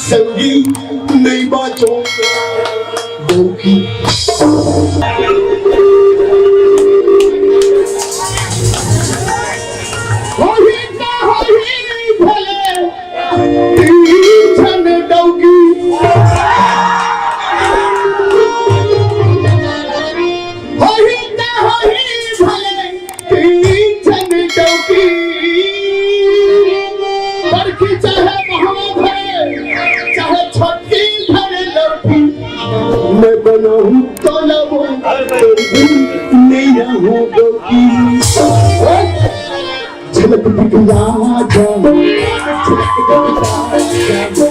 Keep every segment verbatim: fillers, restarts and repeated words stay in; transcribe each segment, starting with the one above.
संगी नइ बाचो डौकी। होही त होही भले तीन झन डौकी। होही त होही भले तीन झन डौकी, बड़की चाहे महवा धरे, चाहे छोटकी धरे लौकी। मैं बनाऊं तोला वो, तेरी नैया हो डौकी। झलक दिखला जा, झलक दिखला जा।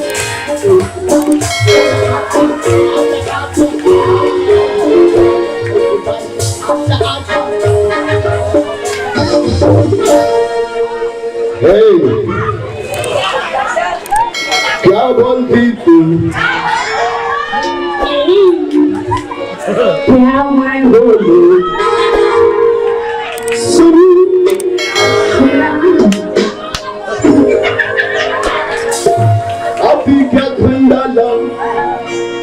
हे, क्या बोलती तू? क्या मैं बोलूं? सुन। अभी क्या खंडाला?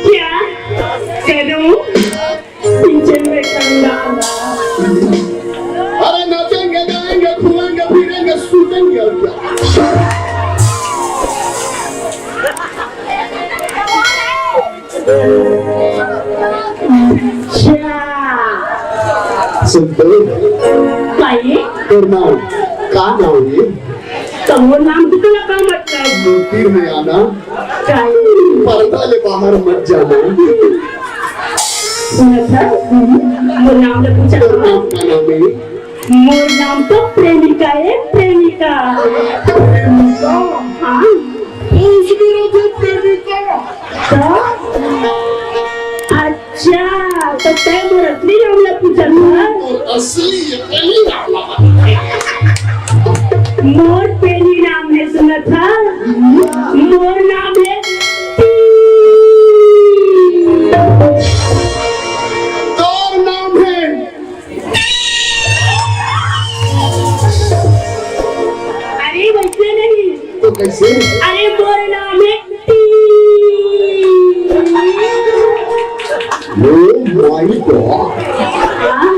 क्या करूं? पीछे में खंडाला। अरे नाचेंगे, गाएंगे, घूमेंगे, फिरेंगे, सूतेंगे और क्या? अच्छा। सुन तो। भाई। तोर नाम का नाम हे? त मोर नाम के तोला का मतलब? तीर में आना। काहे? पर्दा ले बाहर मत जाना। सुनत हस? मोर नाम ले पूछा। तोर नाम का नाम हे? मोर नाम तो प्रेमिका हे, प्रेमिका। प्रेमिका? हाँ। उसमें रहते प्रेमिका। तो? अच्छा, तो तैं मोर असली नाम ला पूछत हस? मोर असली, ये पहली नाम ला। मोर पहली नाम हे, सुनत हस? मोर नाम हे टी। तोर नाम हे अरे वैसे नहीं। तो कैसे? अरे मोर नाम हे टी। Oh my God। हाँ।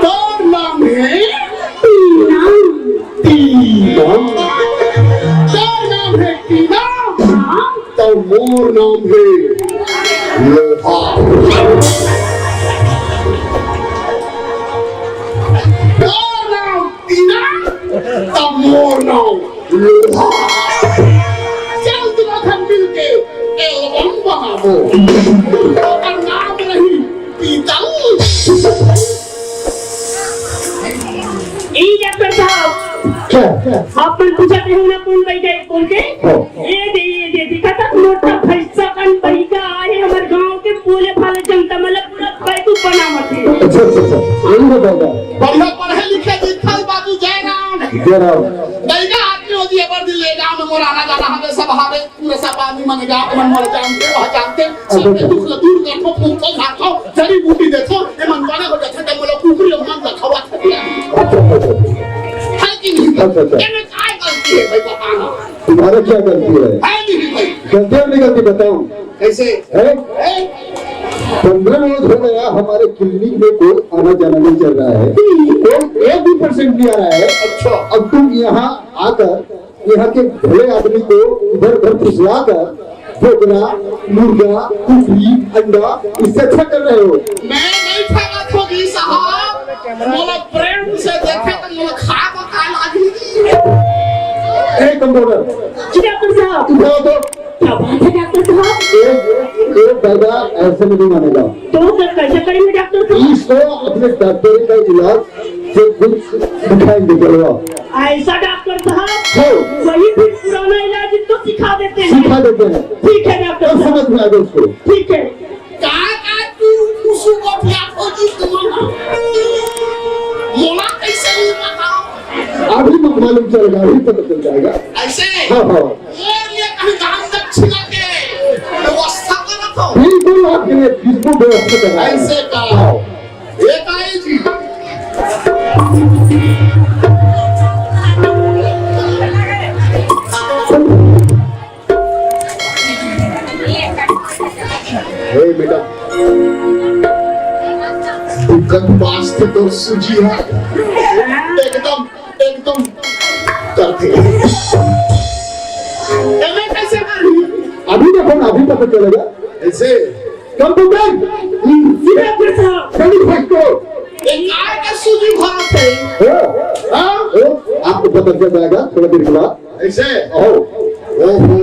तोर नाम हे टीना। टीना। तोर नाम हे टीना। हाँ। त मोर नाम हे लोहा। तोर नाम टीना, त मोर नाम लोहा। चल, तीनों झन मिलके एल्बम बनाबो। ओकर नाम रही पीतल। ई डॉक्टर साहब, क्या? आप मन पूछत रहे हो ना, कौन बइगा हे बोल के? हाँ। ए दे, ए दे, देखा था, मोटा भैंसा कन बइगा आए हमर गांव के, बोले भाले जनता, मतलब, पूरा बैठू बनावत हे। अच्छा, अच्छा, अच्छा। यही है बइगा। बढ़िया पढ़े लिखे दिखत हे बाबू जयराम। जयराम। बइगा आदमी होती है, पर दिल ले जाओ, मोर आना जाना हमेशा बहावे। पूरा सब आदमी मन जात मन मोला जानथे, वह जानथे, सबके दुख ल दूर करथों, पूछथों, झारथों, जड़ी बूटी देथों, ए मन बने हो जाथे, त मोला कुकरी अउ मन ल खवाथे। अच्छा, अच्छा, अच्छा। है कि नहीं? अच्छा, अच्छा। एमे काय गलती हे भाई, बताना। तुम्हारा क्या गलती है? है नहीं भाई। गलती और नहीं गलती बताऊं? कैसे? है? है? पन्द्रह रोज हो गया, हमारे क्लिनिक में कोई आना जाना नहीं चल रहा है, कोई एक भी पेशेंट नहीं आ रहा है। अच्छा। अब तुम यहाँ आकर यहाँ के भले आदमी को इधर उधर फुसला कर बोकरा, मुर्गा, कुकरी, अंडा, इससे अच्छा कर रहे हो। मैं नहीं ठगत हों जी साहब, मोला प्रेम से देखे त मोला खाए बर का लागही। ए कंपाउंडर, जी डॉक्टर साहब। उठाओ तो। क्या बात है डॉक्टर साहब? एक, एक दादा ऐसे में नहीं मानेगा। तो सर कैसे करेंगे डॉक्टर साहब? इसको अपने डॉक्टरी का इलाज से कुछ दिखाएंगे, चलो। ऐसा डॉक्टर साहब? हो। वही फिर पुराना इलाज तो सिखा देते हैं। सिखा देते हैं। ठीक है डॉक्टर तब साहब। समझ में आ गया उसको। ठीक है। का, का तू कुसुम को पिया खोजी तुम? मोला कैसे नहीं पता? अभी म-, मालूम चलेगा, अभी पता चल जाएगा। ऐसे? हाँ, हाँ। ये, ये कहीं दान दक्षिणा के व्यवस्था करत हो? बिल्कुल, आपके लिए बिल्कुल व्यवस्था कर रहा है। ऐसे का? हाँ। एक आई जी। हे मैडम, दिक्कत पास थे तो सूजी है, एकदम, एकदम करते। एमे कैसे मारी? अभी देखो ना, अभी पता चलेगा। ऐसे? कंप्यूटर। सीधा फिर था। जल्दी फटको। एक आय का सूजी भरा थे। हो? हाँ? हो? आपको पता चल जाएगा थोड़ा देर के बाद। ऐसे? हो। ओहो,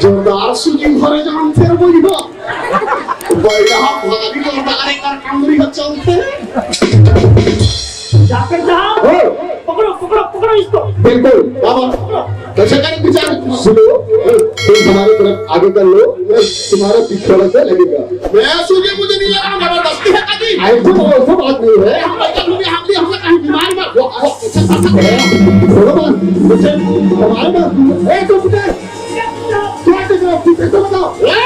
जोरदार सूजी भरे जान फेर बोली हो। बैठा भारी जोरदार एक अंगुरी का चलते। डॉक्टर साहब, हो। पकड़ो, पकड़ो, पकड़ो इसको। बिल्कुल। बाबा, कैसे करें विचार? सुनो, तुम हमारे तरफ आगे कर लो, तुम्हारा पीछे वाला से लगेगा। मैं सूजी मुझे नहीं लगा, जबरदस्ती है कभी। ऐसे, ऐसे बात नहीं है। हम बच्चा लोग, हम भी, हम लोग कहीं बीमारी में, वो, वो, ऐसे कर सकते हैं। सुनो बात, मुझे हमारे पास, ए, कंप्यूटर, क्या कर रहे हो? पीछे से बताओ। ए!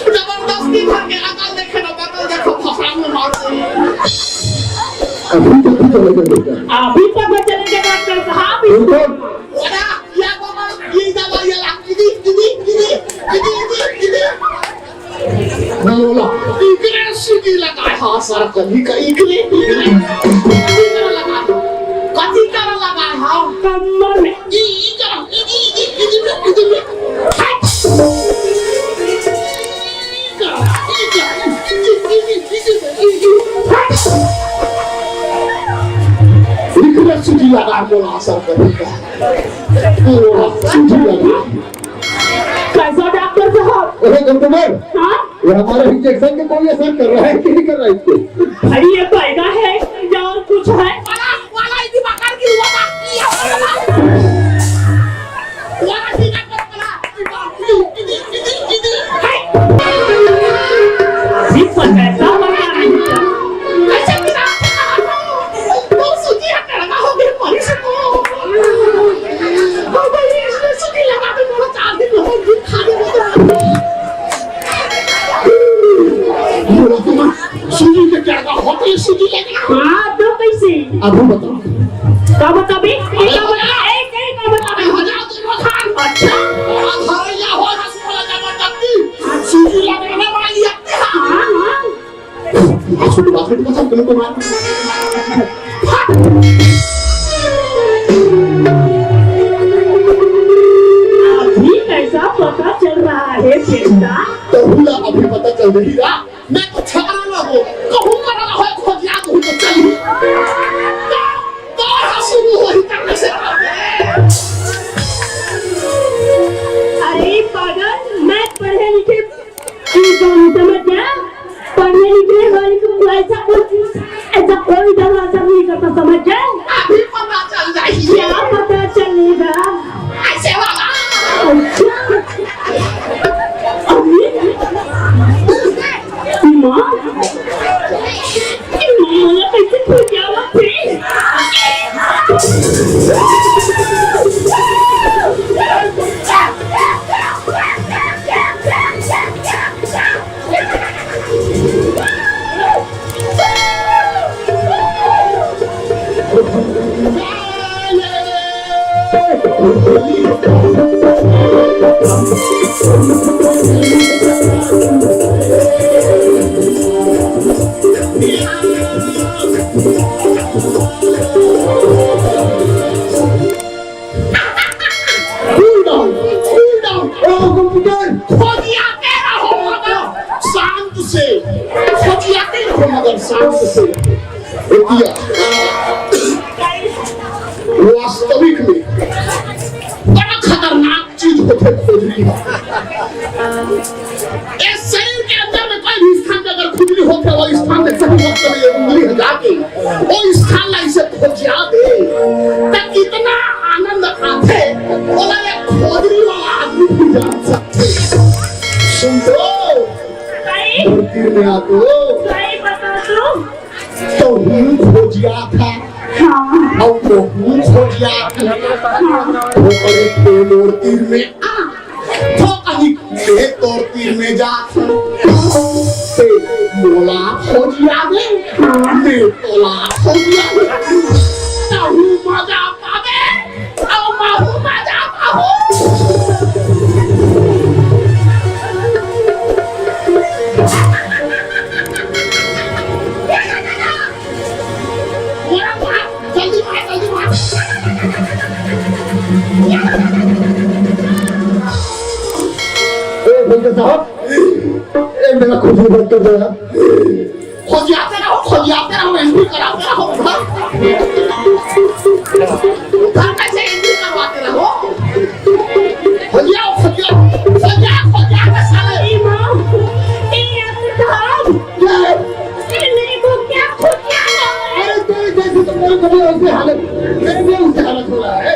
जबरदस्ती करके अकल देखे ना, बकल देखो, फफड़ा में मार दे। अभी तो पता चलेगा बेटा। अभी पता चलेगा डॉक्टर साहब। बिल्कुल। वादा, या बाबा, ये दवा, ये ला, इदी, इदी, इदी। बोला, इकरे सीटी लगा, हाँ, सर, कभी का इकरे, इकरे। इकरे लगा, कभी का लगा, हाँ। कमर में। ई, ई करो, इदी, इदी, इदी में, इदी में। हट। इकरे सीटी लगा, बोला, सर, कभी का। बोला, सीटी लगा। कैसा डॉक्टर साहब? अरे, गमगमर, हाँ? ये हमारे इंजेक्शन के कोई असर कर रहा है कि नहीं कर रहा है इसको? भाई, ये बैगा है या और कुछ है? वाला, वाला, इतनी बकर की हुआ था। ये वाला, वाला, ठीक है, वाला। अभी पर ऐसा बना नहीं था। ऐसा गिरा था। तो सूजी हटा लगा हो गया, मरीज को। हो गई, इसने सूजी लगा के बोला, चार दिन हो गए, खाने में तो। बोला, तुम सूजी के क्या लगा? होटल सूजी लगा। हाँ, तो कैसे? अभी बताओ। का बताबे? ए, का बता? ए, ए, का बताबे? अरे, हजार दिन में खान। अच्छा। अरे, घर या हो, रसगुल्ला जबरदस्ती। सूजी लगाने वाली अक्ति हा। हाँ, हाँ। आज तो बात है, तो सब तुमको मार। अभी कैसा पता चल रहा है, बेटा? तो हुला अभी पता चल रही ना। मैं तो छाड़ा ना हो, कहूँ मरा ना हो, खोज याद हो तो चल। तो, तो शुरू हो ही करने से। अरे पागल, मैं पढ़े लिखे की कौन समझ गया? पढ़े लिखे वाले को ऐसा कुछ, ऐसा कोई दरवाजा नहीं करता, समझ गए? अभी पता चल जाएगी। क्या पता चलेगा? ऐसे वाला। अच्छा। अभी? माँ? माँ, कैसे खो गया वहाँ पे? Cool down, cool down। ओ, कंप्यूटर। खोजिया तेरा हो मगर शांत से। खोजिया तेरा हो मगर शांत से। रुकिया। वास्तविक में बड़ा खतरनाक चीज होथे खोजली। इस शरीर के अंदर में कोई भी स्थान में अगर खुजली होथे, वो स्थान में सही वक्त में ये उंगली हटा के वो स्थान ला इसे खोजिया दे, त कितना आनंद आथे, ओला ये खोजली वाला आदमी भी जान सकथे। सुन तो, भाई। मोर तीर तो सही बता तो। तो हूँ खोजिया था। हाँ। अउ तो हूँ खोजिया था। हाँ। ओकरे के मोर तीर में आ। तो कनी के तोर तीर में जा। ते मोला खोजिया दे। हाँ। मैं तोला खोजिया दे। तहूँ मजा पाबे। अउ महूँ मजा पाहूँ। जल्दी मार, जल्दी मार। ए, भैया साहब, ए, मेरा खुशी मत कर दो यार। खोजियाते रहो, खोजियाते रहो, एंट्री कराते रहो। घर में से एंट्री करवाते रहो। खोजिया, खोजिया, खोजिया, खोजिया के साले। ए माँ, ए डॉक्टर साहब, क्या है? अरे मेरे को क्या खोजिया है? अरे तेरे जैसे तो मेरे को भी ऐसे हालत, मेरे भी उससे हालत हो रहा है।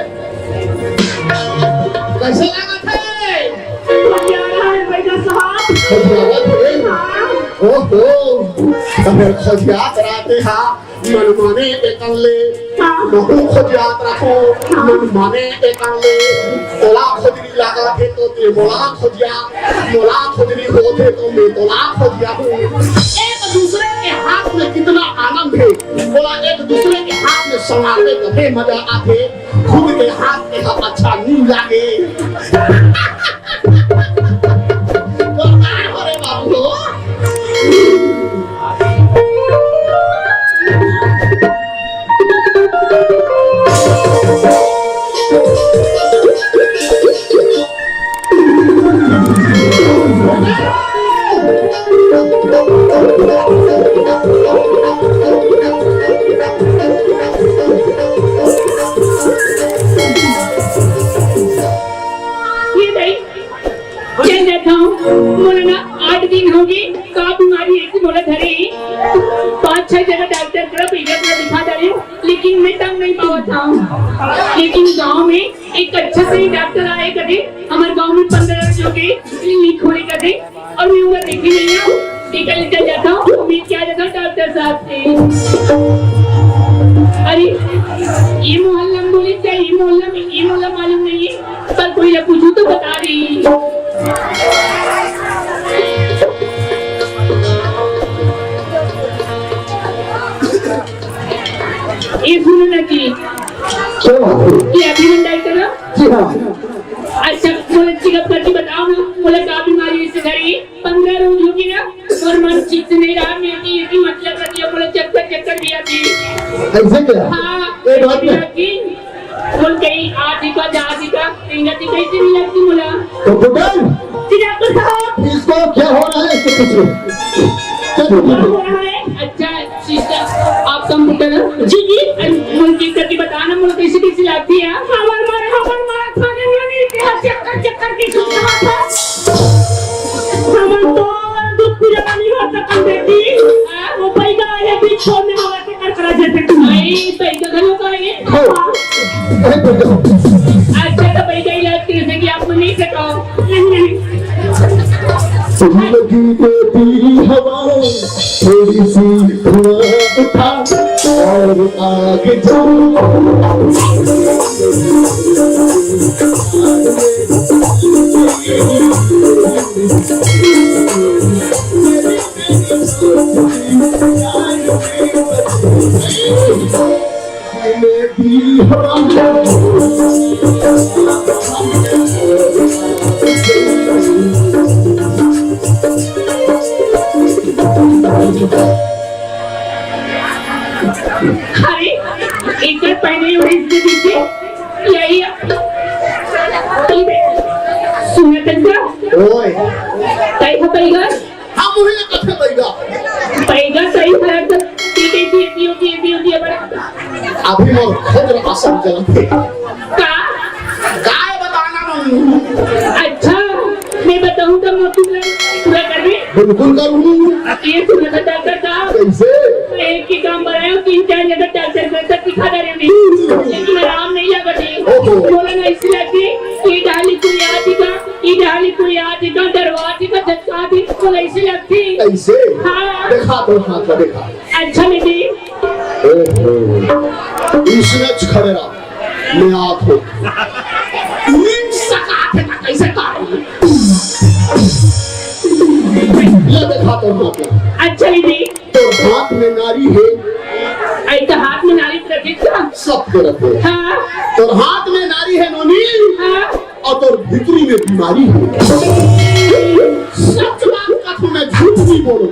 कैसे लगा था? खोजिया रहा है भैया साहब। खोजिया रहा है? हाँ। ओहो, तो फिर खोजिया कराते हाँ। मन माने एकन ले, हाँ। महूँ खोजियात रखो, हाँ। मन माने एकन ले, तोला खोजरी लागत हे तो ते मोला खोजिया, मोला खोजरी होत हे तो मैं तोला खोजिया हूँ। एक दूसरे के हाथ में कितना आनंद है, बोला एक दूसरे के हाथ में संवारते तभे मजा आथे, खुद के हाथ के हम अच्छा नहीं लागे। जोरदार हो रे बाबू। ये नहीं, चल जाता हूँ। मोला ना आठ दिन होगे, का बीमारी है कि मोला धरे ही। पाँच छह जगह डॉक्टर करा, भैया करा दिखा डारे हूँ, लेकिन मैं तंग नहीं पावत हूँ। लेकिन गाँव में एक अच्छा से डॉक्टर आए कदे, हमारे गाँव में पंद्रह लोग के क्लिनिक खोले कदे, और मैं उन्हें देखी नहीं हूँ। निकल निकल जाता हूँ, उम्मीद क्या जाता हूँ डॉक्टर साहब से। अरे, ये मोहल्ला में बोली क्या, ये मोहल्ला में, ये मोहल्ला मालूम नहीं है, पर कोई ना पूछू तो बता रही। ये सुनो ना जी, क्या बात है? ये अभी मंडाई करो। जी हाँ। अच्छा, बोले चेकअप करके बताओ ना, बोले क्या बीमारी है इसे धरी? पंद्रह रोज होगे ना, और मन ठीक से नहीं रहा, मेरी ये भी मतलब रखिए, बोले चक्कर चक्कर भी आती। ऐसे क्या? हाँ, ये बात भी नहीं। आती। बोल कहीं आती का, जा आती का, कहीं जाती, कैसे नहीं लगती बोला। तो डॉक्टर, जी डॉक्टर साहब। इसको क्या हो रहा है, इसको पूछो। चलो, क्या हो रहा है? अच्छा, सिस्टर, आप कंप्यूटर हो? जी, जी। अरे, मुझे करके बताना, मुझे कैसी कैसी लगती है? हमार मारे, हमार मारे खाने में नहीं, क्या चक्कर, चक्कर की सुविधा था। हमार तो दूध पीने वाली हो सकती बेटी। हाँ? वो पैदा है, बीच छोड़ में हमारे चक्कर करा जाते तुम। भाई, पैदा घरों का है? हाँ। अच्छा, तो भाई का इलाज कैसे कि आप मुझे से कहो? नहीं, नहीं। लगी देती हवा, थोड़ी सी धुआं उठा और आगे जा। अरे, एक बार पहले ही वही से दीजिए। यही सुनत का? ओए। तई हो गई गा? हम उही ला कथे बैगा। बैगा सही है तो पी के पी, पी, पी, पी, पी, अभी मोर खुद ला असर चलत हे। का? काय बताना मम्मी? अच्छा, मैं बताऊं तो मोती पूरा कर दे। बिल्कुल करूं। ये सुनो तो डॉक्टर साहब। कैसे? एक ही काम बनायो, तीन चार जगह डॉक्टर को तक दिखा दे रहे हैं, लेकिन आराम नहीं लगा थे। ओहो। बोला ना इसी लगी, ये डाली कोई आदि का, ये डाली कोई आदि का, दरवाजे का झटका दी, बोला इसी लगती। कैसे? हाँ, देखा तो हाथ ला देखा। अच्छा दीदी। ओहो, इसने खड़े रहा, मैं आत हूँ। नींद सका थे ना, कैसे तारू? ये देखा तो हाथ ला। अच्छा दीदी। तो हाथ में नारी है। ऐ तो हाथ में नारी रखे क्या? सब के रखे। हाँ। तो हाथ में नारी है नोनी। हाँ। अउ तोर भीतरी में बीमारी हे। सच बात कथों मैं, झूठ नहीं बोलूं।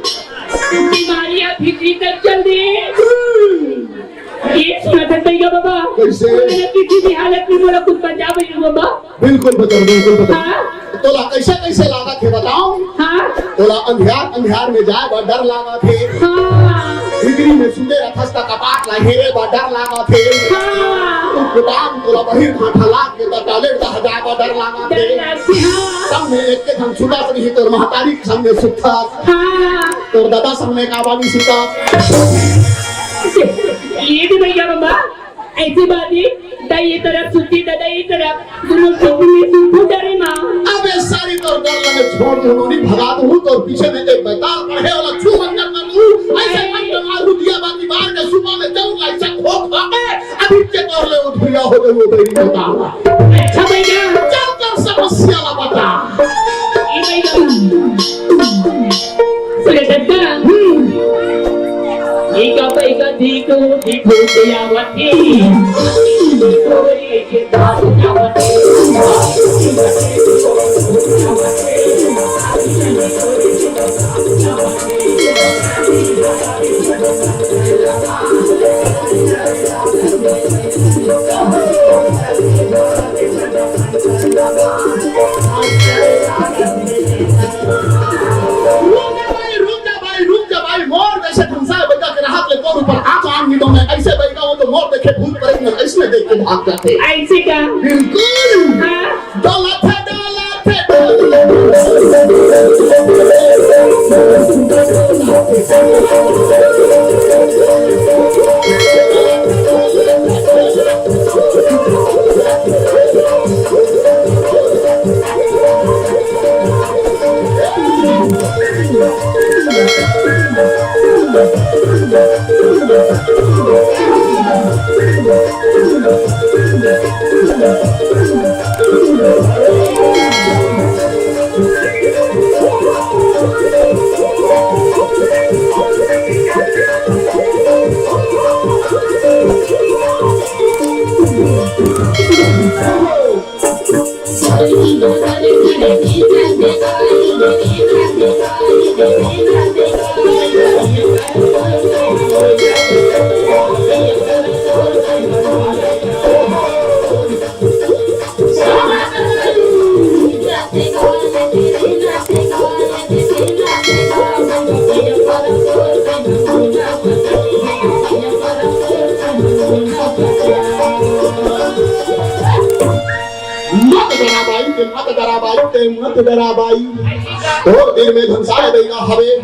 बीमारी हे भीतरी तक चल दे। हम्म। ये सुना था भैया बाबा। कैसे? मैंने किसी भी हालत में मोला कुछ बचा भैया बाबा। बिल्कुल बचा, बिल्कुल बचा। हाँ। तोला कैसे कैसे लागत हे बताओ? हाँ। तोला अंधियार अंधियार में जाए बर डर लागत हे। हाँ। भीतरी में सुते रथस त कपाट ला हेरे बर डर लागत हे। हाँ। तू कुटाम तोला बहिर भाठा लाग के त टॉयलेट तक जाए बर डर लागत हे। डर लागत हे, हाँ। सब में एक के हम सुता सही तोर महतारी के सामने सुता। हाँ। तोर दादा सामने का बानी सुता। ये भी भैया बाबा। ऐसी बात है, दाई ये तरफ सुती, दादा ये तरफ, दोनों सुती में सुती डरे माँ। अबे सारी तोर डर लगे छोड़ दे, उन्होंने भगा दूँ, तोर पीछे में एक बैताल पड़े वाला छू मत कर दूँ, ऐसे मत कर मारू दिया बाकी बार के सुबह में जाऊँ, ऐसा खो खो के, अभी के तोर ले उठिया हो गए, वो तेरी बैताल। अच्छा भैया। चल कर समस्या ला बता। ये भैया। सुरेश अक्का। हम्म। एक पैसा दीकू, दीकू के आवत हे। कोई के बात आवत हे। रुक जा भाई, रुक जा भाई, रुक जा भाई, मोर जैसे धमसा है बइगा के राहत ले तोर ऊपर आँच आन नहीं दो मैं, ऐसे बइगा हो तो मोर देखे भूत प्रेत में ऐसने देख के भाग जाते। ऐसे का? बिल्कुल। हाँ। डोला थे, डोला थे, डोला थे। मत डरा बाई, ते मत डरा बाई, ते मत डरा बाई। थोर देर में धमसा देगा हवे।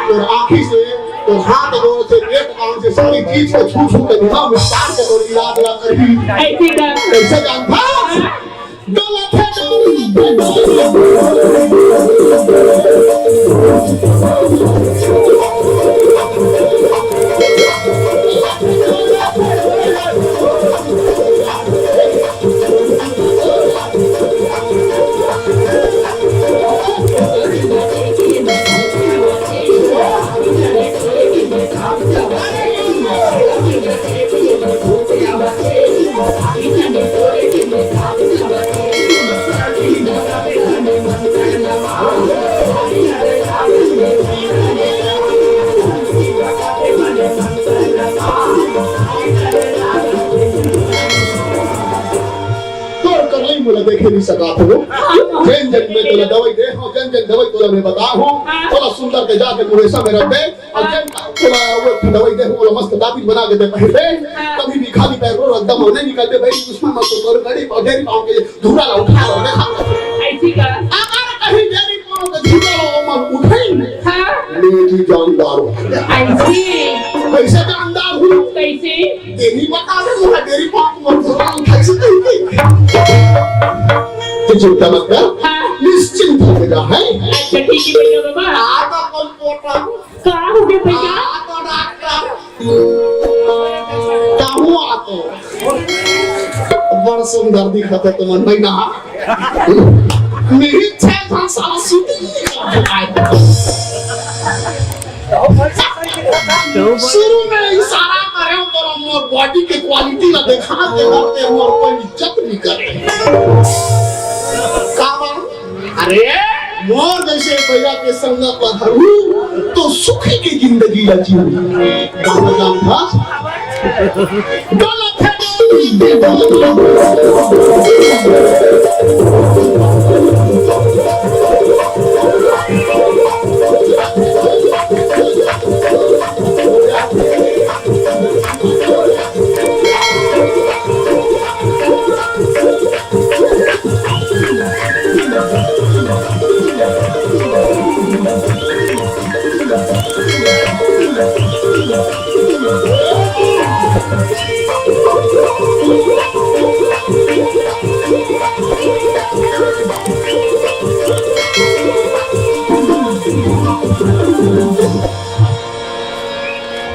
तोर आँखी से, तोर हाथ गोड़ से, एक आंग से सारी चीज के छू छू के निभा विस्तार के तोर इलाज ला करही। ऐसी का? कैसे जानता? गलत है, गलत है। तोर करलई मोला देखे नहीं सका थो। जेन जेन मैं तोला दवाई दे हूँ, जेन जेन दवाई तोला मैं बता हूँ, तोला सुंदर के जाके मुरेसा में रख दे। अउ जेन तोला वो दवाई दे हूँ, ओला मस्त दाबिन बना के दे पहले। कभी भी खाली पैर रो एकदम नहीं निकलते भाई, दुश्मन मत तो तोर गड़ी पौधे पाँव के धूरा ला उठा लो, देखा। ऐसी का? अगर कहीं डेरी पाँव के धूरा ला ओमन उठाई, हाँ। मैं जी जानदार हो गया। ऐसी? कैसे जानदार हूँ? कैसे? तेरी बता दे, मुझे डेरी पाँव के धूरा उठाई से नहीं। तू चिंता मत कर। हाँ। निश्चिंत हो जा, है? अच्छा, ठीक है भैया बाबा। आधा कौन पोटा? का हो गे भैया? आ तो डॉक्टर। कहूँ आ तो। बड़ सुंदर दिखत हे तुमन, नहीं ना? मेरी छह साल साला सूती। शुरू में इशारा करे, पर मोर बॉडी के क्वालिटी ला देखा, देखा के मोर कोई इज्जत नहीं करे। का बात? अरे, मोर जैसे भैया के संगत ला धरू, तो सुखी की जिंदगी ला जीऊ। गाना जानता? गलत है।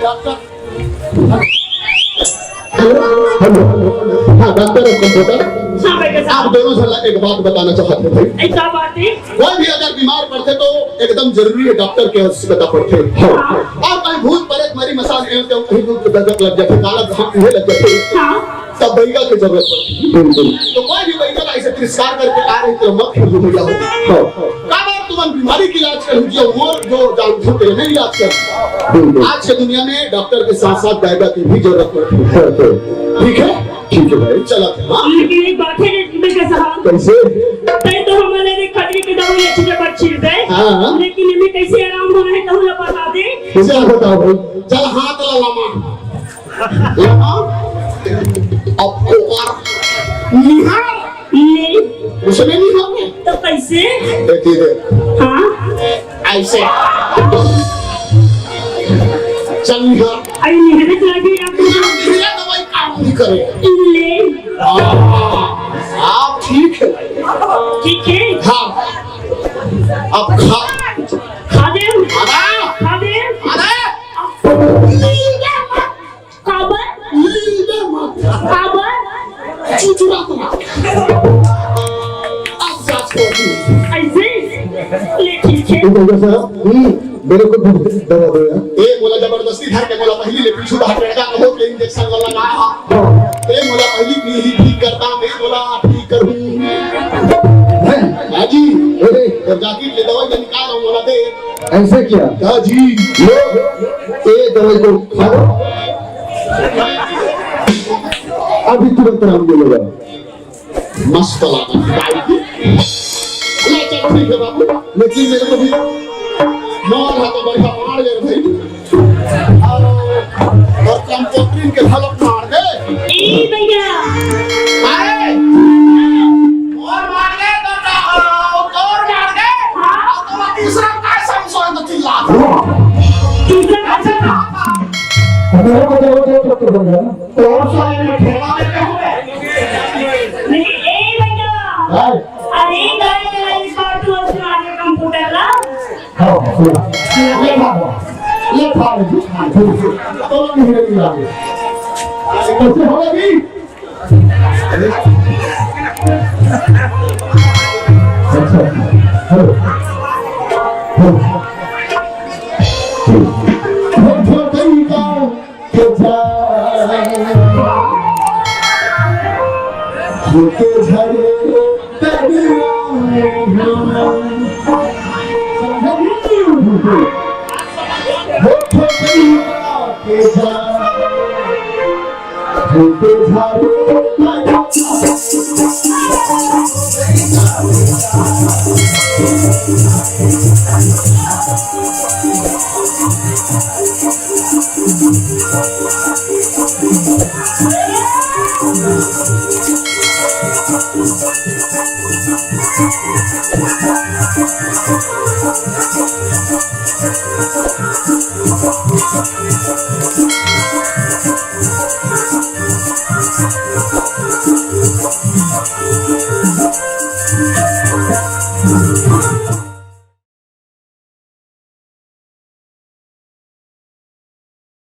Doctor, hello, hello. हाँ, डॉक्टर ऑफ कंप्यूटर। हाँ, भैया साहब। आप दोनों झन ला एक बात बताना चाहत हँव भाई। ऐसा बात है? कोई भी अगर बीमार पड़थे तो एकदम जरूरी है डॉक्टर के आवश्यकता पड़थे। हाँ। और भाई भूत प्रेत मरी मसान एवं तेवं कहीं दूर दर्द लग जाथे, काला घाव लग जाथे। हाँ। तब बइगा के जरूरत पड़थे। बिल्कुल। तो कोई भी बइगा ला ऐसे तिरस्कार करके आ रही तो मत खेलो भैया हो। हाँ। काबर तुमन बीमारी के इलाज करहू जी, मोर जो जानथो तेने इलाज कर। बिल्कुल। आज के दुनिया में डॉक्टर के साथ साथ बइगा के भी जरूरत पड़थे। बिल्कुल। ठीक है? ठीक है भाई। चला था, हाँ? लेकिन एक बात है, मैं कैसा हाल? कैसे? तैं तो हमन ला खतरी के दवाई अच्छी जगह छिड़क दे। हाँ। लेकिन एमे कैसे आराम होना है, कहूँ ला बता दे। कैसे आप बताओ भाई? चल हाथ ला लमा। लगा? अब ओकर निहार। ले। उसने नहीं होंगे। तो कैसे? देखिए, देख। हाँ? ऐसे। चल निहार। अरे निहार तो लगे आप। निहार, निहार तो भाई काम नहीं करे। ले। हाँ, आप ठीक है। ठीक है। हाँ। अब खा। खा दे। अरे। खा दे। अरे। काबर? लीले मत। काबर? चुचुरा तो मत। अब जांच कर दी। ऐसे? ले ठीक है। ठीक है सर। हम्म, मेरे को भी दवा दो यार। ए, मोला जबरदस्ती धर के मोला पहली ले पीछू बाहर लड़का को के इंजेक्शन वाला लगाया। हाँ। ए, मोला पहली पीढ़ी ठीक करता, मैं मोला ठीक करूँ। हैं? हाँ जी। अरे। और जाके ले दवाई में निकाल और मोला दे। ऐसे क्या? हाँ जी। लो, ए दवाई को खा लो। अभी तुरंत आराम मिलेगा। मस्त लगा। ले चल, ठीक है बाबू, लेकिन मेरे को भी मोर हाथ बढ़िया मार ले भाई। और, और कंपाउंडरिंग के हलक मार दे। ए भैया। अरे, मोर मार दे तो ना, और मार दे। हाँ। और तो तीसरा काय समझो तो चिल्ला। तीसरा अच्छा था। मेरे को तो वो तो तो बोल रहा। तो और सारे में खेला लेते हुए। नहीं, ए भैया। हाँ। अरे, गाय का इस बार तू और सुना दे कंप्यूटर ला। हाँ, हाँ, हाँ। ये खा लो। ये खा लो जी, खा लो। तो नहीं है, नहीं आ गया। कैसे हो गया जी? अच्छा, हेलो। हेलो। हेलो। झोंके झरे